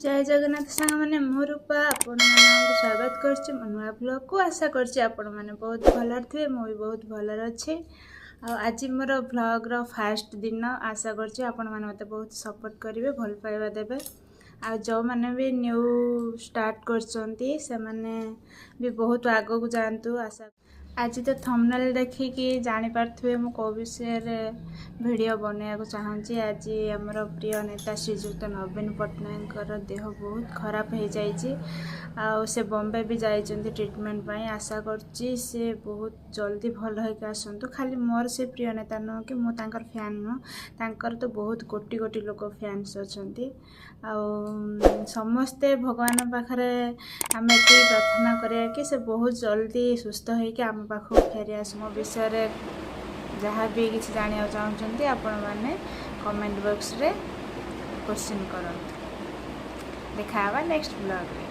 ଜୟ ଜଗନ୍ନାଥ ସାଙ୍ଗମାନେ, ମୁଁ ରୂପା ଆପଣମାନଙ୍କୁ ସ୍ୱାଗତ କରୁଛି ମୋ ନୂଆ ବ୍ଲଗ୍କୁ। ଆଶା କରୁଛି ଆପଣମାନେ ବହୁତ ଭଲରେ ଥିବେ। ମୁଁ ବି ବହୁତ ଭଲରେ ଅଛି। ଆଉ ଆଜି ମୋର ଭ୍ଲଗ୍ର ଫାଷ୍ଟ ଦିନ। ଆଶା କରୁଛି ଆପଣମାନେ ମୋତେ ବହୁତ ସପୋର୍ଟ କରିବେ, ଭଲ ପାଇବା ଦେବେ। ଆଉ ଯେଉଁମାନେ ବି ନ୍ୟୁ ଷ୍ଟାର୍ଟ କରିଛନ୍ତି, ସେମାନେ ବି ବହୁତ ଆଗକୁ ଯାଆନ୍ତୁ ଆଶା। ଆଜି ତ ଥମ୍ବନେଲ୍ ଦେଖିକି ଜାଣିପାରୁଥିବେ ମୁଁ କେଉଁ ବିଷୟରେ ଭିଡ଼ିଓ ବନେଇବାକୁ ଚାହୁଁଛି। ଆଜି ଆମର ପ୍ରିୟ ନେତା ଶ୍ରୀଯୁକ୍ତ ନବୀନ ପଟ୍ଟନାୟକଙ୍କର ଦେହ ବହୁତ ଖରାପ ହେଇଯାଇଛି ଆଉ ସେ ବମ୍ବେ ବି ଯାଇଛନ୍ତି ଟ୍ରିଟମେଣ୍ଟ ପାଇଁ। ଆଶା କରୁଛି ସେ ବହୁତ ଜଲ୍ଦି ଭଲ ହେଇକି ଆସନ୍ତୁ। ଖାଲି ମୋର ସେ ପ୍ରିୟ ନେତା ନୁହଁ କି ମୁଁ ତାଙ୍କର ଫ୍ୟାନ୍ ନୁହଁ, ତାଙ୍କର ତ ବହୁତ କୋଟି କୋଟି ଲୋକ ଫ୍ୟାନ୍ସ ଅଛନ୍ତି। ଆଉ ସମସ୍ତେ ଭଗବାନଙ୍କ ପାଖରେ ଆମେ ଏତିକି ପ୍ରାର୍ଥନା କରିବା କି ସେ ବହୁତ ଜଲ୍ଦି ସୁସ୍ଥ ହେଇକି ଆମ ପାଖକୁ ଫେରି ଆସୁ। ମୋ ବିଷୟରେ ଯାହା ବି କିଛି ଜାଣିବାକୁ ଚାହୁଁଛନ୍ତି, ଆପଣମାନେ କମେଣ୍ଟ ବକ୍ସରେ କୋଶ୍ଚିନ୍ କରନ୍ତୁ। ଦେଖା ହେବା ନେକ୍ସଟ ବ୍ଲଗ୍ରେ।